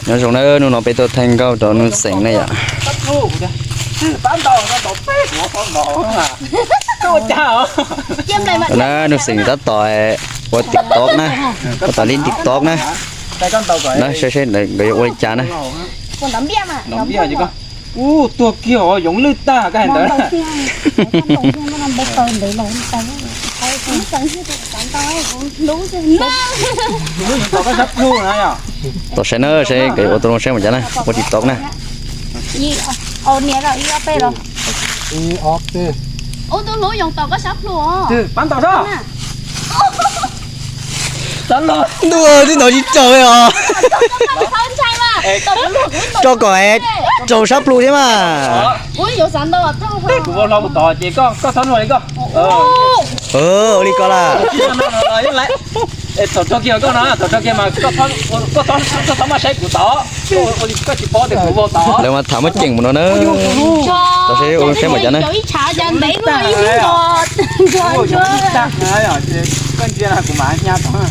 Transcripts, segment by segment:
Nyob zoo na, hnub no peb tuaj thaij nkauj rau Nuj Xeem na yom. Na Nuj Xeem tab tom ua TikTok na, tab tom li TikTok na. Na saib seb nkawd yuav ua li cas na. Ub, tuag kiag os, yoov lwj tag koj hais ntawd. Tom saib na, saib nkawd ua tau zoo saib mas cas na, ua TikTok na. Ntuj, twb ntov tsis raug li os. Tso kom raug sab plhu thiab mas. Ua li ko lawm. Thaum raug kiag koj no, thaum raug kiag mas koj txhob maj saib kuv tod. Koj tsis paub tias kuv vau tod. Lawv mas tham muaj ceem mus no na. Tau saib ua saib mas cas na. Koj ntsia kuv mam hnia tod.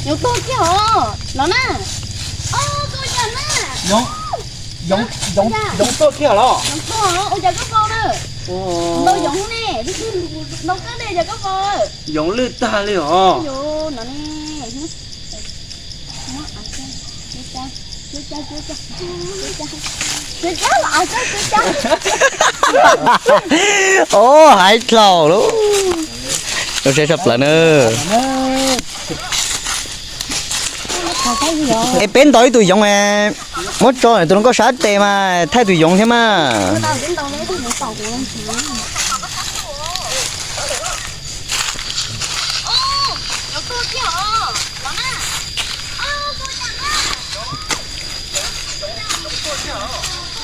Yoov tuag kiag os los na. Yoov tuag kiag los? Ua cas koj vau na? Ntau yoov ne, ntau koj ne, cas koj vau? Yoov lwj tag li os. Os, hais dlaus lawm. Zoo saib tshaj plaws na. Es peb ntaus ib tug yoov, muab tso tus hluas nkauj sab tes mas thaij tus yoov thiab mas.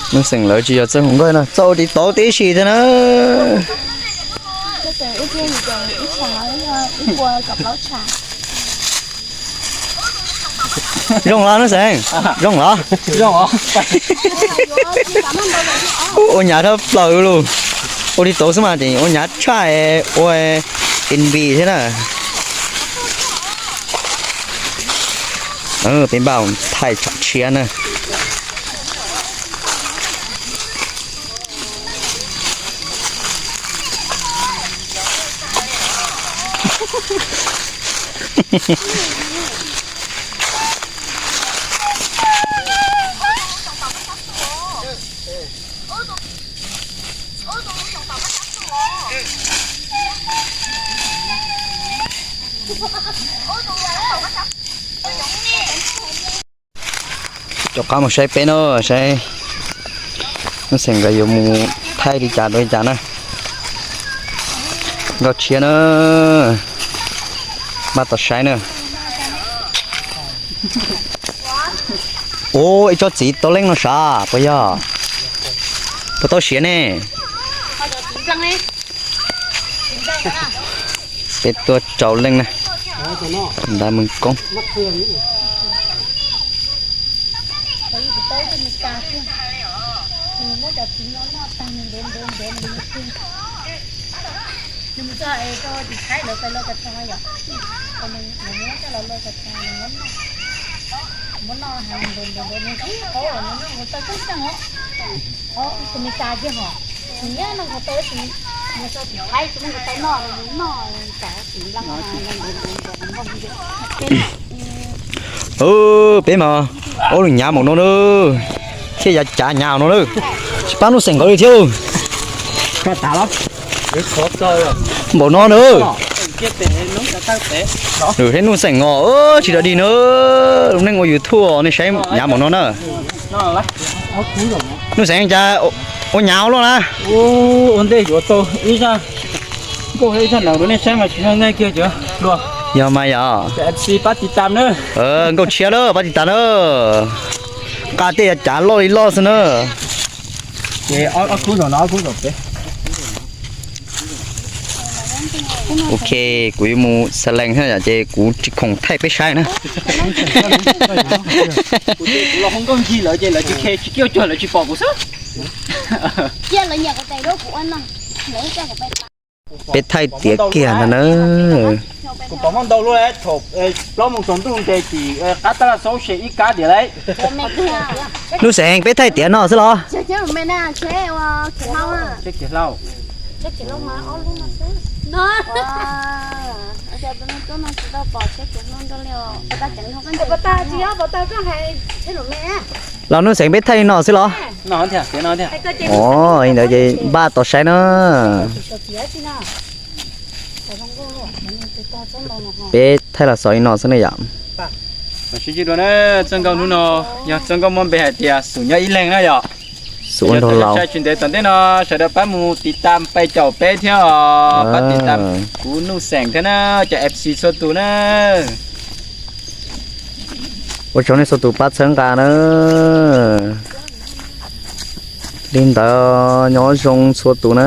Nuj Xeem lawv tsis yog txawj hu nkauj no, txawj ua TikTok tib si thiab na. Zoo los Nuj Xeem? Zoo los? Ua nyav thab plaws lus. Ua TikTok xwb mas tseem ua nyav tshaj ua MV thiab na. Peb npaj thaij tshav tshiab na. Rov qab mus saib peb no, saib Nuj Xeem nkawd yuav mus thaij li cas rau li cas na. Nkauj tshiab na, npaj tau saib na. Ua ib tsob txiv tau leej no sav puas yog? Puas tau siav ne? Peb tuaj rau leej na, nta mws koob. Peb mas ua lub nyav npaum no na, thiab yav cav nyav no na, tsis pab Nuj Xeem nkawd li thiab. Npaum no na. Nws thiab Nuj Xeem os, tsis dog dig na, lub neej ua YouTube nej saib nyav npaum no na. Nuj Xeem cas ua nyav ua luaj na. Ua ntej yuav tau ib zaj nkauj ib zaj nees rau nej saib mas tsis yog nej kiag cov hluas. Yog mas yog. Pab tiv tam na. Nkauj tshiab na, pab tiv tam na. Nqa tej yav cav loj li loj xwb na. Ok, kuv yuav mus xas lees thiab ces kuv tsis khoom thaij peb saib na. Kuv los hu nkauj ncig lawv ces lawv tsis khe tsis kiaj cuag lawv tsis pom kuv xwb. Cia lawv nyiam kuv tes rau kuv ua no. Peb thaij tiav kiag ntag na. Kuv pom muaj ntau lub, thaum plaub moos tsaus ntuj ntes tim qab tab laj xauv se ib kab diam lauj. Nuj Xeem, peb thaij tiav no xwb los? Los Nuj Xeem, peb thaij li no xwb los? Ntawd ces npaj tos saib na. Peb thaij los xaus li no xwb ne yom. Sib ntsib dua na, txoj nkauj hnub no yog txoj nkauj muaj npe hais tias xum nyob ib leeg na yom. Xum ua nraug laus. Tsis ntev tom ntej no sawv daws pab mus tiv tam pais caum peb thiab os, pab tiv tam kuv Nuj Xeem thiab na, cov F C txhua tus na. Ua tsaug nej txhua tus pab txhawb nqa na. Li ntawd nyob zoo txhua tus na.